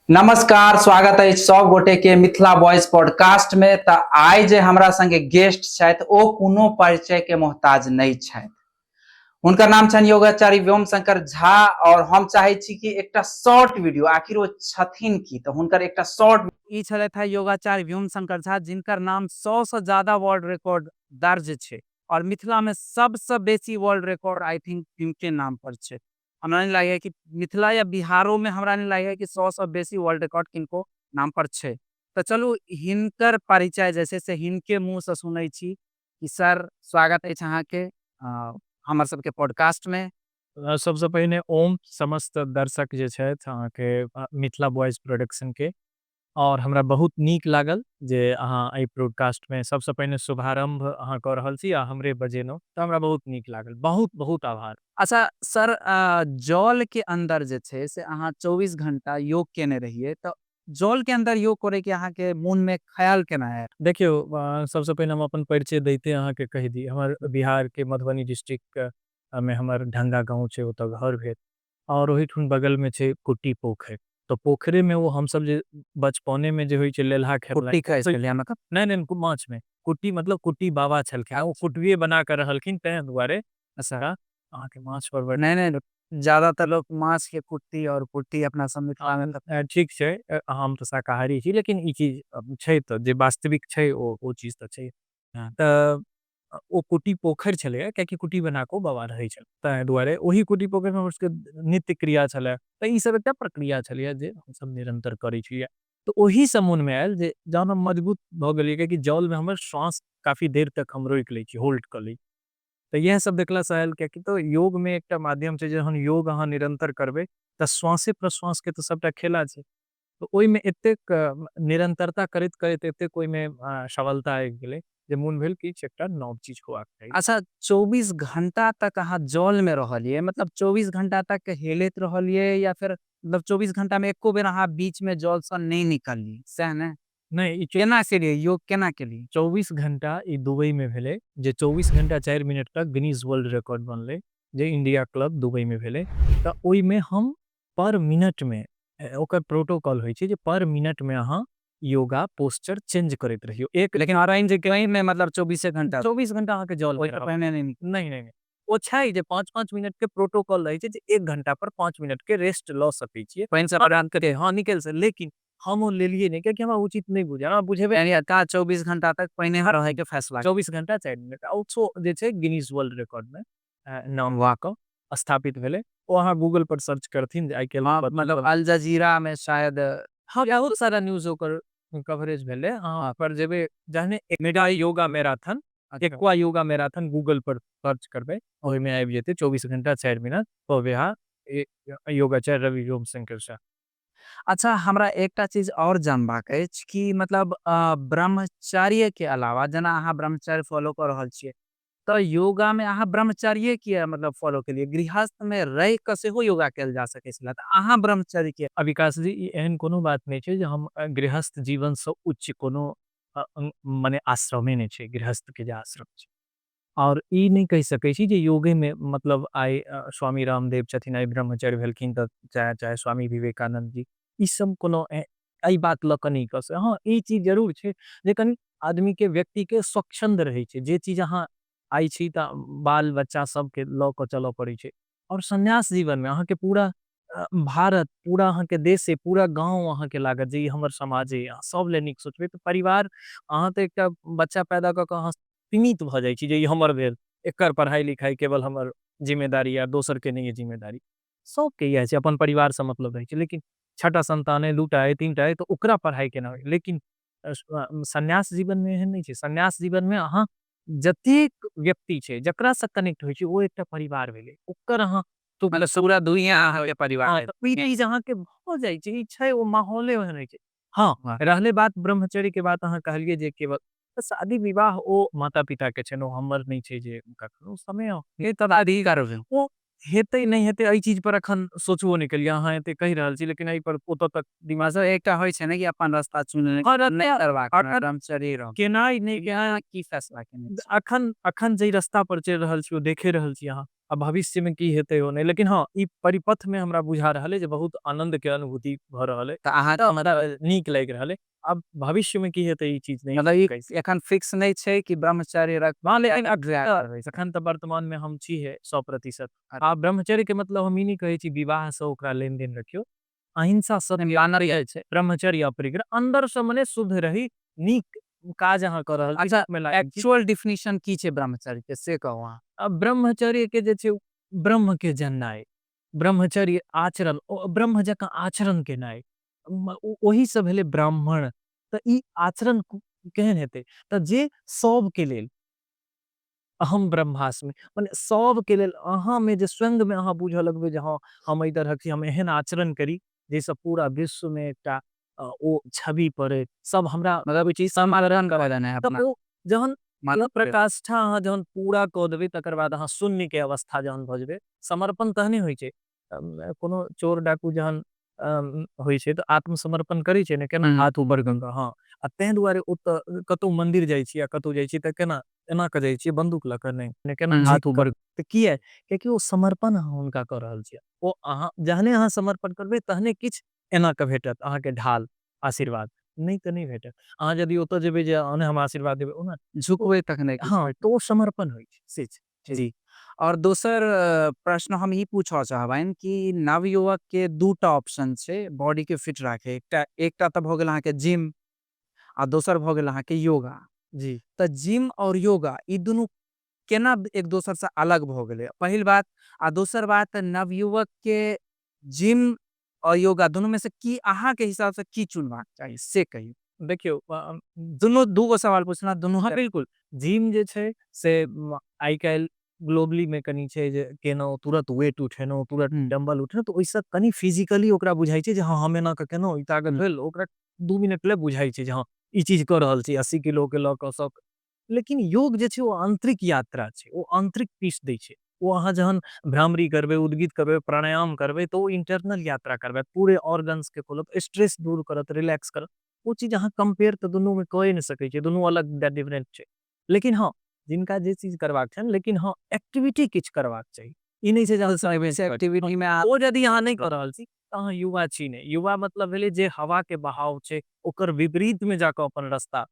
नमस्कार, स्वागत अछि सब गोटे के मिथिला वॉइस पॉडकास्ट में। तऽ आइ जे हमरा संगे गेस्ट छथि ओ कोनो परिचय के मोहताज नहि छथि। हुनकर नाम छनि योगाचार्य व्योम शंकर झा। और हम चाहे छी कि एकटा शॉर्ट वीडियो, आखिर ओ छथिन की, तऽ हुनकर एकटा शॉर्ट ई छलथि है योगाचार्य व्योम शंकर झा, जिनकर नाम 100 से ज्यादा वर्ल्ड रिकॉर्ड दर्ज छै और मिथिला में सबसे बेसी वर्ल्ड रिकॉर्ड I think हिनके नाम पर छै। हमरा नहीं लागैए कि मिथिला या बिहारो में हमरा नहीं लागैए कि 100 से बेसी वर्ल्ड रिकॉर्ड किनको नाम पर छै। तऽ चलू हिनकर परिचय जे छै से हिनके मुँह से सुनै छी कि सर, स्वागत अछि अहाँके हमर सबके पॉडकास्ट में। सबसँ पहिने ओम समस्त दर्शक जे छथि अहाँके मिथिला बॉयज प्रोडक्शनके, आओर हमरा बहुत नीक लागल जे अहाँ एहि प्रोडकास्टमे सबसँ पहिने शुभारम्भ अहाँ कऽ रहल छी आ हमरे बजेलहुँ, तऽ हमरा बहुत नीक लागल। बहुत बहुत आभार। अच्छा सर, जल के अंदर जे छै से अहाँ 24 घंटा योग केने रहियै, तऽ जल के अंदर योग करे के अहाँके मोन में ख्याल केना आयल? देखियौ, सबसँ पहिने हम अपन परिचय दैते अहाँके कहि दी, हमर बिहारके मधुबनी डिस्ट्रिक्ट मे हमर ढंगा गाँव छै, ओतऽ घर भेल आओर ओहिठुन बगलमे छै कुट्टी पोखरि। तऽ पोखरिमे ओ हमसब जे बचपनेमे जे होइ छै लेलहा खेलनाइ। कुट्टी खाइ छलियै मतलब? नहि नहि, माछमे कुट्टी मतलब कुट्टी बाबा छलखिन, ओ कुट्टिए बना कऽ रहलखिन, ताहि दुआरे अहाँके माछ पर। नहि नहि, ज्यादातर लोग माछ के कुट्टी और कुट्टी अपना सब मिथिला में। ठीक छै, हम तऽ शाकाहारी छी, लेकिन ई चीज छै तऽ जे वास्तविक छै ओ चीज तऽ छै। तऽ ओ कुटी पोखरि छलैए, कियाकि कुटी बना कऽ ओ बाबा रहै छल, ताहि दुआरे ओही कुटी पोखरिमे हमर सबके नित्य क्रिया छलै। तऽ ई सब एकटा प्रक्रिया छलैए जे हमसब निरन्तर करै छलियै। तऽ ओहीसँ मोनमे आयल जे जहन हम मजबूत भऽ गेलियै, कियाकि जलमे हमर श्वास काफी देर तक हम रोकि लै छी, होल्ड कऽ लै। तऽ इएह सब देखलासँ आयल, कियाकि तऽ योगमे एकटा माध्यम छै, जहन योग अहाँ निरन्तर करबै तऽ श्वासे प्रश्वासके तऽ सबटा खेला छै। तऽ ओहिमे एतेक निरन्तरता करैत करैत एतेक ओहिमे सबलता आबि गेलै जे मोन भेल कि एकटा नव चीज होबाक चाही। अच्छा, 24 घंटा तक अहाँ जलमे रहलियै, मतलब 24 घंटा तक हेलैत रहलियै या फिर मतलब 24 घंटा में एको बेर अहाँ बीच में जलसँ नहि निकललियै, सएह ने? नहि, ई केना केलियै योग, केना केलियै? 24 घंटा ई दुबई में भेलै जे 24 घंटा 4 मिनट तक गिनीज वर्ल्ड रिकॉर्ड बनलै, जे इंडिया क्लब दुबई में भेलै। तऽ ओहिमे हम पर मिनटमे, ओकर प्रोटोकॉल होइ छै जे पर मिनटमे अहाँ योगा पोस्चर चेंज करैत रहियौ एक। लेकिन में मतलब 24 घंटा? 24 घंटा अहाँके जल पहिने नहि? नहि नहि, ओ छै जे 5-5 मिनट के प्रोटोकॉल रहै छै जे 1 घंटा पर 5 मिनट के रेस्ट लऽ सकै छियै। पानि से? हँ, निकलि सकै, लेकिन हम ओ लेलियै नहि, कियाकि हमरा उचित नहि बुझायल। हमरा बुझेबे यानी का 24 घंटा तक पानिमे रहैके फैसला? 24 घंटा 4 मिनट आ ओ जे छै गिनीज वर्ल्ड रिकॉर्ड मे नाम भऽ कऽ स्थापित भेलै। ओ अहाँ गूगल पर सर्च करथिन जे आइ काल्हि मतलब अल जजीरा में शायद? हँ, बहुत सारा न्यूज ओकर कवरेज भेलै। अहाँ पर जेबै जहने mega yoga marathon, aqua yoga marathon Google पर सर्च करबै, ओहिमे आबि जेतै 24 घंटा 4 मिनट भव्य योगाचार्य रवि व्योम शंकर झा। अच्छा, हमरा एकटा चीज आओर जानबाक अछि कि मतलब ब्रह्मचर्य के अलावा, जेना अहाँ ब्रह्मचर्य फॉलो कऽ रहल छियै, तऽ योगा में अहाँ ब्रह्मचर्य किया मतलब फॉलो केलियै? गृहस्थ में रहि कऽ सेहो योगा कयल जा सकै छलै, तऽ अहाँ ब्रह्मचर्य के? विकास जी, ई एहन कोनो बात नहि छै जे हम गृहस्थ जीवनसँ उच्च कोनो मने आश्रमे नहि छै, गृहस्थके जे आश्रम छै। आओर ई नहि कहि सकै छी जे योगेमे, मतलब आइ स्वामी रामदेव छथिन, आइ ब्रह्मचर्य भेलखिन, तऽ चाहे चाहे स्वामी विवेकानन्द जी, ई सब कोनो एहि बात लऽ कऽ नहि कऽ सकै। हँ, ई चीज जरूर छै जे कनि आदमीके, व्यक्तिके स्वच्छन्द रहै छै। जे चीज अहाँ आइ छी तऽ बाल बच्चा सबके लऽ कऽ चलऽ पड़ै छै, आओर सन्यास जीवनमे अहाँके पूरा भारत, पूरा अहाँके देशे, पूरा गाँव अहाँके लागत जे ई हमर समाज अइ। अहाँ सब लए नीक सोचबै तऽ परिवार, अहाँ तऽ एकटा बच्चा पैदा कऽ कऽ अहाँ सीमित भऽ जाइ छी जे ई हमर भेल, एकर पढ़ाइ लिखाइ केवल हमर जिम्मेदारी आ दोसरके नहि जिम्मेदारी। सबके इएह छै, अपन परिवारसँ मतलब रहै छै, लेकिन 6टा संतान अइ, 2टा अइ, 3टा अइ, तऽ ओकरा पढ़ाइ केना होइ? लेकिन सन्यास जीवनमे एहन नहि छै। सन्यास जीवनमे अहाँ जतेक व्यक्ति छै जकरासँ कनेक्ट होइ छै, ओ एकटा परिवार भेलै ओकर अहाँ। मतलब पूरा दुनिया अहाँके परिवार? ई चीज अहाँके भऽ जाइ छै, ई छै, ओ माहौले ओहन होइ छै। हँ, रहले बात ब्रह्मचर्य के बात, अहाँ कहलियै जे केवल शादी विवाह ओ माता पिता के छनि, ओ हमर नहि छै, जे कखनो समय तऽ अधिकार ओ हेतै नहि हेतै, एहि चीज पर अखन सोचबो नहि केलियै। अहाँ एते कहि रहल छी, लेकिन एहि पर ओतऽ तक दिमाग। एकटा होइ छै ने कि अपन रास्ता चुनने नहि करबाक, ब्रह्मचर्य रह केनाइ नहि की फैसला केने? अखन अखन जाहि रास्ता पर चलि रहल छी ओ देखे रहल छी अहाँ। आ भविष्यमे की हेतै ओ नहि, लेकिन हँ, ई परिपथमे हमरा बुझा रहल अइ जे बहुत आनन्दके अनुभूति भऽ रहल अइ। तऽ अहाँ तऽ हमरा नीक लागि रहल अइ। आब भविष्यमे की हेतै ई चीज नहि मतलब ई कहि सकै। एखन फिक्स नहि छै कि ब्रह्मचर्य रख हँ, लेकिन करबै। एखन तऽ वर्तमानमे हम छी हे 100%। आ ब्रह्मचर्यके मतलब हम ई नहि कहै छी विवाहसँ ओकरा लेनदेन रखियौ। अहिंसा, सत्य, छै। ब्रह्मचर्य, अपरिग्रह, अन्दरसँ मने शुद्ध रही, नीक काज अहाँ कऽ रहल छी। अच्छा, मे लागल छी। एक्चुअल डिफिनीशन की छै ब्रह्मचर्य के, से कहू अहाँ। आ ब्रह्मचर्य के जे छै ब्रह्म के जननाइ, ब्रह्मचर्य आचरण, ब्रह्म जकाँ आचरण केनाइ, ओहिसँ भेलै ब्राह्मण। तऽ ई आचरण केहन हेतै? तऽ जे सबके लेल, अहम ब्रह्मास्मि, मने सबके लेल, अहाँमे जे स्वयंमे अहाँ बुझऽ लगबै जे हँ, हम एहि तरहक छी, हम एहन आचरण करी जाहिसँ पूरा विश्वमे एकटा ओ छवि पड़ै, सब हमरा मतलब ई चीज समाधान कऽ देनाइ तऽ अपना ओ जहन मतलब प्रकाष्ठा अहाँ जहन पूरा कऽ देबै, तकर बाद अहाँ शून्यके अवस्था जहन भऽ जेबै, समर्पण तहने होइ छै। कोनो चोर डाकू जहन होइ छै तऽ आत्मसमर्पण करै छै ने, केना? हाथ ऊपर कऽ कऽ। हँ, आ ताहि दुआरे ओतऽ कतहु मन्दिर जाइ छी या कतहु जाइ छी तऽ केना एना कऽ जाइ छियै? बन्दूक लऽ कऽ नहि, केना? हाथ ऊपर। तऽ किया? कियाकि ओ समर्पण अहाँ हुनका कऽ रहल छियै। ओ अहाँ जहने अहाँ समर्पण करबै तहने किछु एना कऽ भेटत अहाँके ढाल, आशीर्वाद, नहि तऽ नहि भेटत। अहाँ यदि ओतऽ जेबै जे अने हम आशीर्वाद देबै ओना झुकबै तखने। हँ, तऽ ओ समर्पण होइ छै, से छै जी। आओर दोसर प्रश्न हम ई पूछऽ चाहबनि कि नवयुवक के दूटा ऑप्शन छै बॉडी के फिट राखे, एकटा एकटा तऽ भऽ गेल अहाँके जिम आ दोसर भऽ गेल अहाँके योगा। तऽ जिम और योगा ई दुनू केना एक दोसर से अलग भऽ गेलै, पहिल बात। आ दोसर बात, नवयुवक के जिम और योगा दुनू में से की अहाँके हिसाब से की चुनबाक चाही, से कहियौ। देखियौ, दुनू दूगो सवाल पूछना दुनू। हँ, बिल्कुल। जिम जे छै से आइ काल्हि ग्लोबली मे कनि छै जे केलहुँ, तुरत वेट उठेलहुँ, तुरत डम्बल उठेलहुँ, तऽ ओहिसँ कनि फिजिकली ओकरा बुझाइ छै जे हँ, हम एना कऽ केलहुँ, ई ताकत भेल। ओकरा 2 मिनट लए बुझाइ छै जे हँ, ई चीज कऽ रहल छी, 80 किलोके लऽ कऽ सब। लेकिन योग जे छै ओ आन्तरिक यात्रा छै, ओ आन्तरिक पीस दै छै। ओ अहाँ जहन भ्रामरी करबै, उद्गीत करबै, प्राणायाम करबै, तऽ ओ इंटरनल यात्रा करबै, पूरे ऑर्गन्सके खोलत, स्ट्रेस दूर करत, रिलैक्स करत। ओ चीज अहाँ कम्पेयर तऽ दुनूमे कए नहि सकै छियै, दुनू अलग, डिफरेंट छै। लेकिन हँ, जिनका जे चीज करबाक छनि, लेकिन हँ, एक्टिविटी किछु करबाक चाही। ई नहि छै जे एक्टिविटी मे ओ यदि अहाँ नहि कऽ रहल छी तऽ अहाँ युवा छी नहि। युवा मतलब भेलै जे हवाके बहाव छै ओकर विपरीतमे जाकऽ अपन रास्ता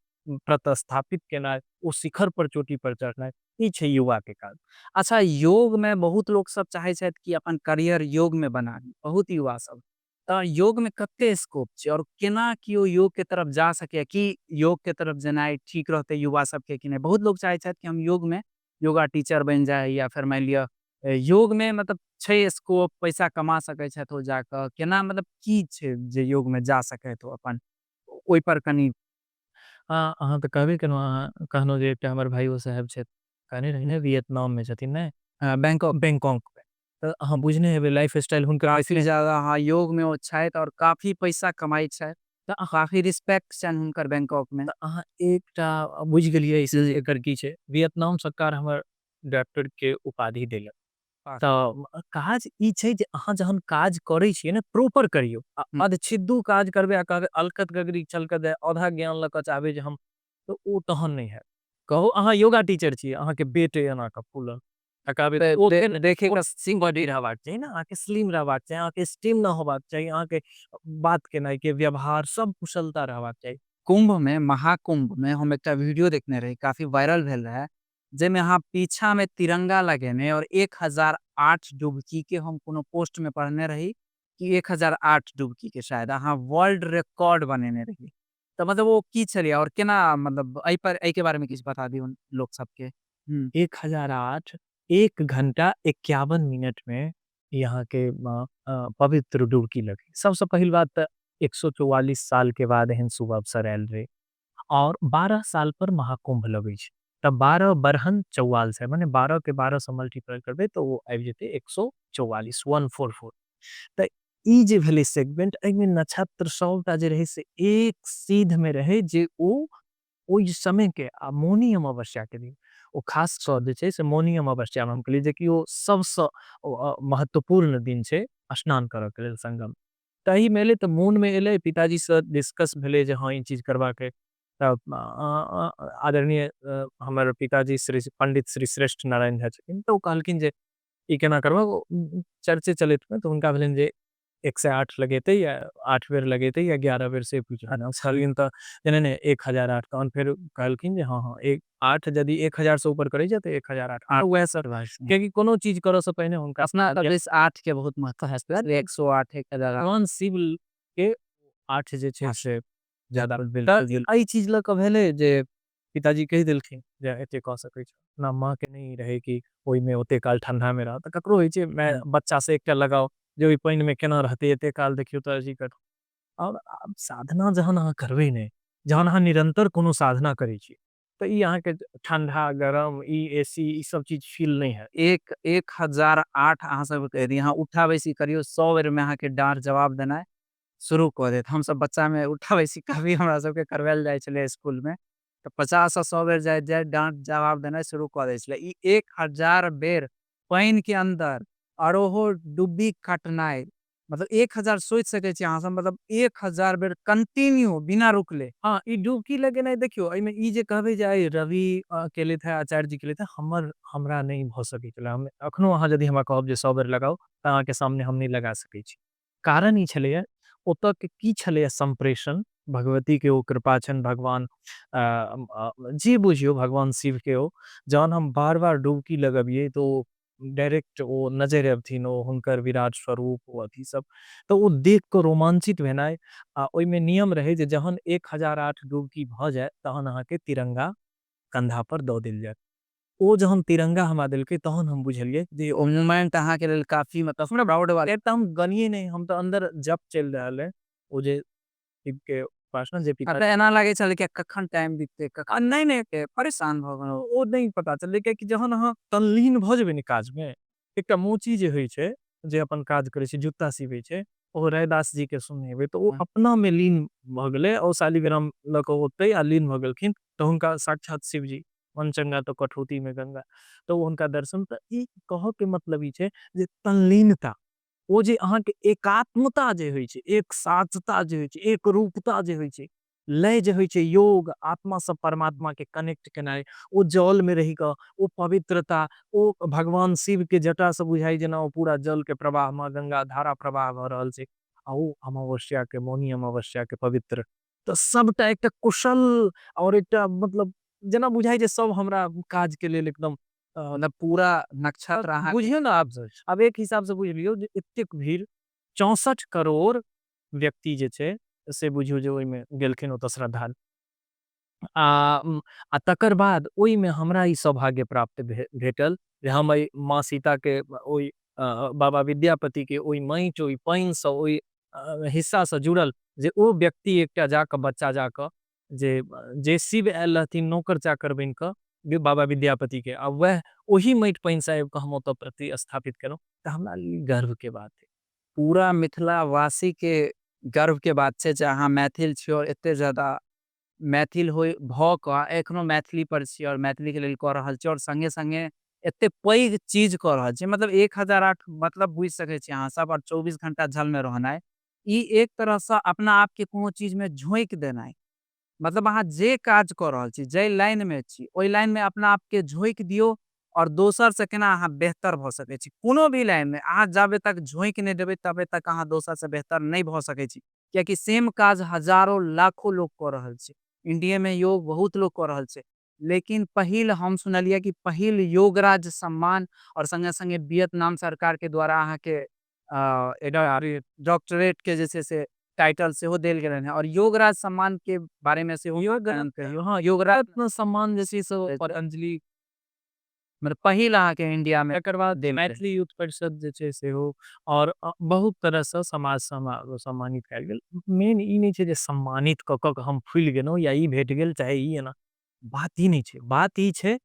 प्रतिस्थापित केनाइ, ओ शिखर पर, चोटी पर चढ़नाइ, ई छै युवाके काज। अच्छा, योग में बहुत लोक सब चाहे छथि कि अपन करियर योग में बनाबी, बहुत युवा सब। तऽ योग में कते स्कोप छै और केना केओ योग के तरफ जा सकैए? की योग के तरफ जेनाइ ठीक रहतै युवा सबके कि नहि? बहुत लोग चाहे छथि कि हम योग में योगा टीचर बनि जाय या फेर मानि लिअ योग में मतलब छै स्कोप, पैसा कमा सकै छथि ओ जाकऽ। केना, मतलब की छै जे योग में जा सकैत ओ अपन, ओहि पर कनि। हँ, अहाँ तऽ कहबे केलहुँ, अहाँ कहलहुँ जे एकटा हमर भाइयो साहेब छथि, कहने रही ने, वियतनाममे छथिन ने? बैंकॉक। बैंकॉकमे। तऽ अहाँ बुझने हेबै लाइफ स्टाइल हुनकर। काफी ज्यादा, हाँ, योग में ओ छथि और काफी पैसा कमाइ छथि, काफी रिस्पेक्ट छनि हुनकर बैंकॉक में। तऽ अहाँ एकटा बुझि गेलियै एकर की छै। वियतनाम सरकार हमर डॉक्टर के उपाधि देलक। तऽ काज ई छै जे अहाँ जहन काज करै छियै ने, प्रोपर करियौ। आ अधछिद्दू काज करबै आ कहबै अलकत गगरी छलकत, आधा ज्ञान लऽ कऽ चाहबै जे हम, तऽ ओ तहन नहि हैत। कहू, अहाँ योगा टीचर छियै, अहाँके पेट एना कऽ फूलल आ कहबै ओ देखे सिंग बॉडी रहबाक चाही ने अहाँके, स्लिम रहबाक चाही अहाँके, स्टीम न होबाक चाही अहाँके, बात केनाइ के व्यवहार सब कुशलता रहबाक चाही। कुंभ में, महाकुंभ में हम एकटा वीडियो देखने रही, काफी वायरल भेल रहे, जाहिमे अहाँ पीछा में तिरंगा लगेने और 1008 डुबकी के, हम कोनो पोस्ट में पढ़ने रही कि 1008 डुबकी के शायद अहाँ वर्ल्ड रिकॉर्ड बनेने रही। तऽ मतलब ओ की छलियै और केना, मतलब एहि पर, एहि के बारे में किछु बता दियौ लोक सबके। 1008, 1 घंटा 51 मिनट में यहाँ के पवित्र डुबकी लगे। सबसँ पहिल बात तऽ 144 साल के बाद एहन शुभ अवसर आयल रहे और 12 साल पर महाकुंभ लगै छै, तऽ 12 बरहन 44 है, मने 12 के 12 से मल्टीप्लाई करबै तऽ ओ आबि जेतै 144, 144। तऽ ई जे भेलै सेगमेंट, एहिमे नक्षत्र सबटा जे रहै से एक सीधमे रहै, जे ओ ओहि समयके आ मौनी अमावस्याके दिन, ओ खास कऽ जे छै से मौनी अमावस्यामे हम कहलियै जे कि ओ सबसँ महत्वपूर्ण दिन छै स्नान करऽके लेल संगम। तऽ एहिमे एलै तऽ मोनमे एलै, पिताजीसँ डिस्कस भेलै जे हँ, ई चीज करबाक अइ। तऽ आदरणीय हमर पिताजी श्री पंडित श्री श्रेष्ठ नारायण झा छथिन, तऽ ओ कहलखिन जे ई केना करबहक? चर्चे चलैत तऽ हुनका भेलनि जे 108 लगेतै या 8 बेर लगेतै या 11 बेर से पूछलखिन तऽ नहि नहि 1008। तहन फेर कहलखिन जे हँ हँ 8 यदि 1000 से ऊपर करै छै तऽ 1008। वएह सर, कियाकि कोनो चीज करऽसँ पहिने हुनका अपना 8 के बहुत महत्व है, 108 1000। भगवान शिव के 8 जे छै से ज्यादा। एहि चीज लऽ कऽ भेलै जे पिताजी कहि देलखिन जे एते कऽ सकै छै ना। माँके नहि रहै कि ओहिमे ओते काल ठंडामे रह, तऽ ककरो होइ छै माय बच्चासँ एकटा लगाव जे ओहि पानिमे केना रहतै एते काल, देखियौ तऽ अथी कर। आओर आब साधना जहन अहाँ करबै नहि, जहन अहाँ निरन्तर कोनो साधना करै छी तऽ ई अहाँके ठंडा गरम ई एसी ई सब चीज फील नहि हैत। 1008 अहाँ सब यदि अहाँ उठा बैसी करियौ 100 बेरमे अहाँके डाँट जवाब देनाइ शुरू कऽ देत। हमसब बच्चामे उठा बैसी कभी हमरा सबके करवायल जाइ छलै स्कूलमे तऽ 50 आ 100 बेर जाइत जाइत डाँट जवाब देनाइ शुरू कऽ दै छलै। ई 1000 बेर पानिके अन्दर आओर ओहो डुब्बी काटनाइ, मतलब 1000 सोचि सकै छी अहाँ सब, मतलब 1000 बेर कंटिन्यू बिना रुकले। हँ, ई डुबकी लगेनाइ देखियौ, एहिमे ई जे कहबै जे आइ रवि केलथि है, आचार्य जी केलथि है, हमरा नहि भऽ सकै छलै। हम एखनो अहाँ यदि हमरा कहब जे 100 बेर लगाउ तऽ अहाँके सामने हम नहि लगा सकै छी। कारण ई छलैए, ओतऽ के की छलैए सम्प्रेषण, भगवती के ओ कृपा छनि, भगवान जे बुझियौ भगवान शिव के ओ, जहन हम बार बार डुबकी लगबियै तऽ ओ डायरेक्ट ओ नजरि अबथिन, ओ हुनकर विराट स्वरूप ओ अथी सब, तऽ ओ देख कऽ रोमांचित भेनाइ। आ ओहिमे नियम रहै जे जहन 1008 डुबकी भऽ जाय तहन अहाँके तिरंगा कंधा पर दऽ देल जायत। ओ जहन तिरंगा हमरा देलकै तहन हम बुझलियै जे ओ मोमेंट अहाँके लेल काफी मतलब हमरा प्राउड वाला। तऽ हम गनिए नहि, हम तऽ अन्दर जप चलि रहल है ओ जे शिव के उपासना जे पिता। एना लागै छलै कि कखन टाइम बीततै, कखन नहि नहि परेशान भऽ गेलहुँ। ओ नहि पता चललै, कियाकि जहन अहाँ तल्लीन भऽ जेबै ने काजमे, एकटा मोची जे होइ छै जे अपन काज करै छै, जूता सिबै छै, ओ रैदास जी के सुनेबै तऽ ओ अपनामे लीन भऽ गेलै। ओ शालिग्राम लऽ कऽ ओतै आ लीन भऽ गेलखिन तऽ हुनका साक्षात शिवजी मन चंगा तो कठौती में गंगा, तऽ ओ हुनका दर्शन। तऽ ई कहऽके मतलब ई छै जे तल्लीनता, ओ जे अहाँके एकात्मता जे होइ छै, एक साथता जे होइ छै, एक रूपता जे होइ छै, लय जे होइ छै, योग आत्मासँ परमात्माके कनेक्ट केनाइ, ओ जलमे रहि कऽ ओ पवित्रता, ओ भगवान शिवके जटासँ बुझाइ जेना ओ पूरा जलके प्रवाहमे गंगा धारा प्रवाह भऽ रहल छै, आ ओ अमावस्याके मौनी अमावस्याके पवित्र, तऽ सबटा एकटा कुशल आओर एकटा मतलब जेना बुझाइ जे सब हमरा काजके लेल एकदम मतलब पूरा नक्षत्र अहाँ बुझियौ ने। आब एक हिसाबसँ बुझि लियौ जे एतेक भीड़, 64 करोड़ व्यक्ति जे छै से बुझियौ जे ओहिमे गेलखिन ओतऽ श्रद्धालु, आ तकर बाद ओहिमे हमरा ई सौभाग्य प्राप्त भेटल जे हम एहि माँ सीताके ओहि बाबा विद्यापतिके ओहि माटि ओहि पानिसँ ओहि हिस्सासँ जुड़ल जे ओ व्यक्ति एकटा जाकऽ बच्चा जाकऽ जे जे शिव आयल रहथिन नौकर चाकर बनि कऽ बाबा विद्यापतिके, आ वएह ओही माटि पानिसँ आबि कऽ हम ओतऽ प्रतिस्थापित केलहुँ, तऽ हमरा लेल गर्वके बात है। पूरा मिथिलावासीके गर्वके बात छै जे अहाँ मैथिल छी और एते ज्यादा मैथिल होइ भऽ कऽ एखनो मैथिली पर छी और मैथिलीके लेल कऽ रहल छी और संगे संगे एते पैघ चीज कऽ रहल छी। मतलब 1008 मतलब बुझि सकै छी अहाँ सब, और 24 घंटा जलमे रहनाइ, ई एक तरहसँ अपना आपके कोनो चीजमे झोंकि देनाइ, मतलब अहाँ जे काज कऽ रहल छी, जाहि लाइनमे छी, ओहि लाइनमे अपना आपके झोंकि दियौ और दोसरसँ केना अहाँ बेहतर भऽ सकै छी। कोनो भी लाइनमे अहाँ जाबे तक झोंकि नहि देबै तबे तक अहाँ दोसरसँ बेहतर नहि भऽ सकै छी, कियाकि सेम काज हजारो लाखो लोक कऽ रहल छै। इंडियामे योग बहुत लोक कऽ रहल छै, लेकिन पहिल हम सुनलियै कि पहिल योगराज सम्मान और संगे संगे वियतनाम सरकार के द्वारा अहाँके डॉक्टरेट के जे छै से टाइटल सेहो देल गेलनि हेँ, और योगराज सम्मान के बारे में सेहो हँ, योगराज सम्मान जे छै से पतंजलि मतलब पहिल अहाँके इंडिया में। तकर बाद मैथिली यूथ परिषद जे छै सेहो, और बहुत तरहसँ समाज सम्मानित कयल गेल। मेन ई नहि छै जे सम्मानित कऽ कऽ हम फुलि गेलहुँ या ई भेट गेल चाहे ई एना, बात ई नहि छै। बात ई छै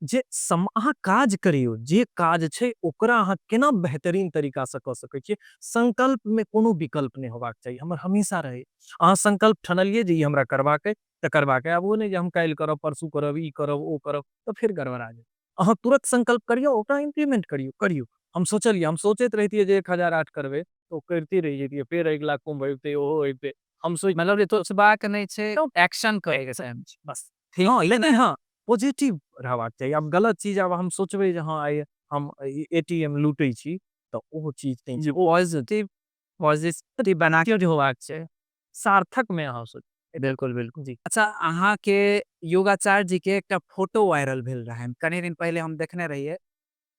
जे अहाँ काज करियौ, जे काज छै ओकरा अहाँ केना बेहतरीन तरीकासँ कऽ सकै छियै। संकल्पमे कोनो विकल्प नहि होबाक चाही, हमर हमेशा रहै। अहाँ संकल्प ठनलियै जे ई हमरा करबाक अइ तऽ करबाक अइ। आब ओ नहि जे हम काल्हि करब, परसू करब, ई करब, ओ करब, तऽ फेर गड़बड़ा जायत। अहाँ तुरंत संकल्प करियौ, ओकरा इम्प्लीमेंट करियौ करियौ। हम सोचलियै, हम सोचैत रहितियै जे 1008 करबै तऽ ओ करिते रहि जैतियै, फेर अगिला कुम्भ अबितै, ओहो अबितै। हम सोच मतलब सोचबाक नहि छै, एक्शन करैके छै बस। हँ, नहि, हँ, पॉजिटिव रहबाक चाही। आब गलत चीज आब हम सोचबै जे हँ आइ हम एटीएम लूटै छी, तऽ ओ चीज नहि छै। पॉजिटिव पॉजिटिव बना के होबाक छै, सार्थक में अहाँ सोच। बिल्कुल बिल्कुल। जी। अच्छा, अहाँ के योगाचार्य जी के एकटा फोटो वायरल भेल रहे, कनी दिन पहिले हम देखने रहिए,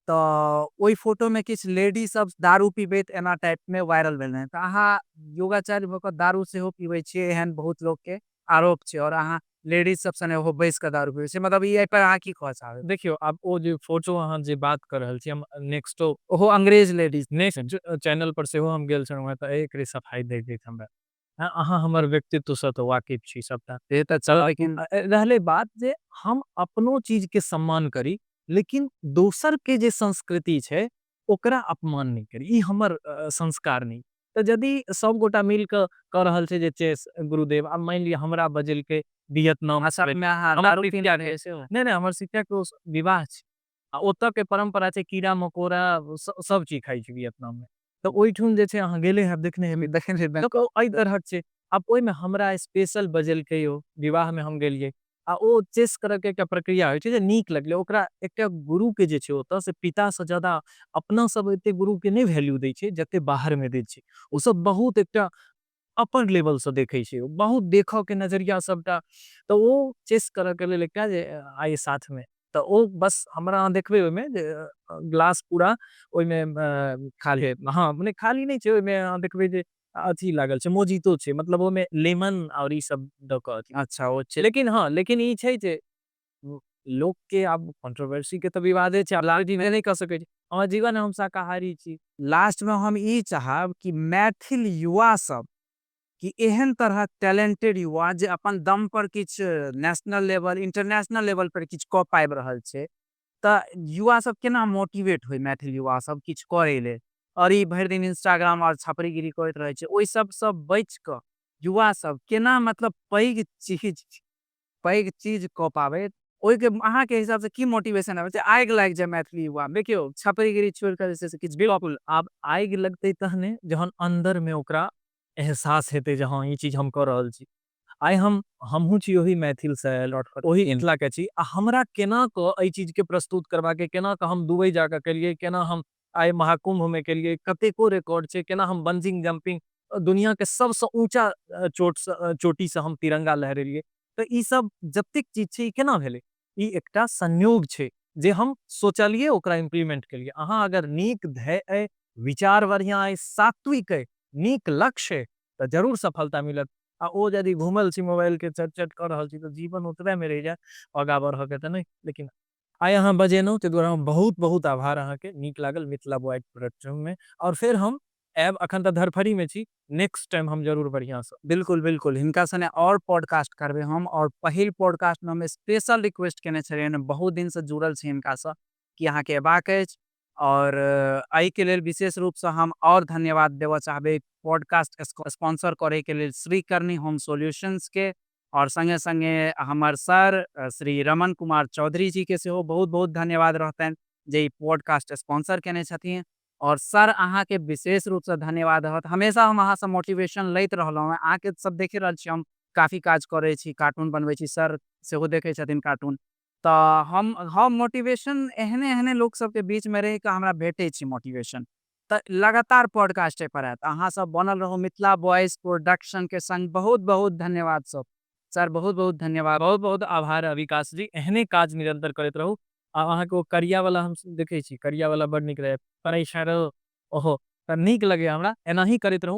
तऽ ओहि फोटो में किछु लेडी सब दारू पीबैत एना टाइप में वायरल भेल रहे। तऽ अहाँ योगाचार्य भऽ कऽ दारू सेहो पीबै छियै, एहन बहुत लोक के आरोप छै, और अहाँ लेडीज सब सने ओहो बैस कऽ दारू पीबै छियै, मतलब ई एहि पर अहाँ की कहऽ चाहबै? देखियौ, आब ओ जे फोटो अहाँ जे बात कर रहल छी, हम नेक्स्टो ओहो अंग्रेज लेडीज नेक्स्ट चैनल पर सेहो हम गेल छलहुँ हेँ, तऽ एकरे सफाई दैत दैत हमरा, अहाँ हमर व्यक्तित्वसँ तऽ वाकिफ छी सबटा। से तऽ चल, लेकिन रहलै बात जे हम अपनो चीज के सम्मान करी, लेकिन दोसर के जे संस्कृति छै ओकरा अपमान नहि करी, ई हमर संस्कार नहि। तऽ यदि सब गोटा मिल कऽ कऽ रहल छै जे चेस गुरुदेव, आब मानि लिअ हमरा बजेलकै वियतनाम में अहाँ हमर दारू पीने रहियै सेहो? नहि नहि, हमर शिक्षक के विवाह छै आ ओतऽ के परम्परा छै कीड़ा मकोड़ा सब चीज खाइ छै वियतनाम में। तऽ ओहिठुन जे छै अहाँ गेले हैब, देखने हेबै। देखने हेबै। तऽ एहि तरहक छै। आब ओहिमे हमरा स्पेशल बजेलकै, ओ विवाह में हम गेलियै आ ओ चेस करऽ के एकटा प्रक्रिया होइ छै जे नीक लगलै ओकरा। एकटा गुरु के जे छै ओतऽ से पिता से ज्यादा, अपना सब एते गुरु के नहि वैल्यू दै छै जते बाहर में दै छै। ओ सब बहुत एकटा अपर लेवल से देखै छै, बहुत देखऽ के नजरिया सबटा। तऽ ओ चेस करऽ के लेल एकटा जे आइ साथ में, तऽ ओ बस हमरा अहाँ देखबै ओहिमे जे ग्लास पूरा ओहिमे खाली? हँ, मने खाली नहि छै, ओहिमे अहाँ देखबै जे अथी लागल छै, मोजितो छै, मतलब ओहिमे लेमन आओर ई सब दऽ कऽ अथी। अच्छा, ओ छै। लेकिन हँ, लेकिन ई छै जे लोक के आब कंट्रोवर्सी के तऽ विवादे छै, आब नहि कऽ सकै छी। हमर जीवन, हम शाकाहारी छी। लास्ट में हम ई चाहब कि मैथिल युवा सब कि एहन तरहक टैलेंटेड युवा जे अपन दम पर किछु नेशनल लेवल, इंटरनेशनल लेवल पर किछु कऽ पाबि रहल छै, तऽ युवा सब केना मोटिवेट होइ, मैथिल युवा सब किछु करै लेल? और ई भरि दिन इंस्टाग्राम और छपरीगिरी करैत रहै छै, ओहि सबसँ बचि कऽ युवा सब केना मतलब पैघ चीज कऽ पाबै, ओहिके अहाँके हिसाब से की मोटिवेशन आबै छै, आगि लागि जाय मैथिली युवा? देखियौ, छपरीगिरी छोड़ि कऽ जे छै से किछु बिल्कुल, आब आगि लगतै तहने जहन अंदर में ओकरा एहसास हेतै जे हँ, ई चीज हम कऽ रहल छी। आइ हमहूँ छी ओही मैथिलसँ आयल, ओही मिथिला के छी आ हमरा केना कऽ एहि चीज के प्रस्तुत करबाके, केना कऽ हम दुबई जाकऽ केलियै, केना हम आइ महाकुंभ में केलियै, कतेको रिकॉर्ड छै, केना हम बंजिंग जंपिंग दुनिया के सबसँ ऊंचा चोट चोटीसँ हम तिरंगा लहरेलियै, तऽ ई सब जतेक चीज छै, ई केना भेलै? ई एकटा संयोग छै जे हम सोचलियै, ओकरा इम्प्लीमेंट केलियै। अहाँ अगर नीक ध्येय अइ, विचार बढ़िआँ अइ, सात्विक अइ, नीक लक्ष्य अइ, तऽ जरूर सफलता मिलत। आ ओ यदि घुमल छी, मोबाइल के चट चट कऽ रहल छी, तऽ जीवन ओतबे मे रहि जायत, आगाँ बढ़ऽ के तऽ नहि। लेकिन आइ अहाँ बजेलहुँ, ताहि दुआरे हम बहुत बहुत आभार अहाँके। नीक लागल मिथिला बॉय प्रोडक्शन मे आओर फेर हम आयब। अखन तऽ धरफड़ी मे छी, नेक्स्ट टाइम हम जरूर बढ़िआँसँ। बिल्कुल बिल्कुल, हिनका सने और पॉडकास्ट करबै हम। और पहिल पॉडकास्ट में हम स्पेशल रिक्वेस्ट केने छलियनि, बहुत दिनसँ जुड़ल छी हिनकासँ कि अहाँके अयबाक अछि। और एहिके लेल विशेष रूपसँ हम और धन्यवाद देबऽ चाहबै पॉडकास्ट स्पॉन्सर करैके लेल श्री करनी होम सॉल्यूशंसके, और संगे संगे हमर सर श्री रमन कुमार चौधरी जी के सेहो बहुत बहुत धन्यवाद रहतनि जे ई पॉडकास्ट स्पॉन्सर केने छथिन। और सर, अहाँके विशेष रूपसँ धन्यवाद रहत। हमेशा हम अहाँसँ मोटिवेशन लैत रहलहुँ हेँ। अहाँके सब देखि रहल छी, हम काफी काज करै छी, कार्टून बनबै छी, सर सेहो देखै छथिन कार्टून, तऽ हम मोटिवेशन एहने एहने लोक सबके बीचमे रहि कऽ हमरा भेटै छै मोटिवेशन। तऽ लगातार पॉडकास्ट पर आयत, अहाँ सब बनल रहू मिथिला बॉयज प्रोडक्शन के संग। बहुत बहुत धन्यवाद सब। सर, बहुत बहुत धन्यवाद। बहुत बहुत आभार विकास जी, एहने काज निरंतर करैत रहू। आ अहाँके ओ करिया वाला हम देखै छी, करिया वाला बड़ नीक रहै, परेशान ओहो तऽ नीक लगैया हमरा। एनाही करैत रहू।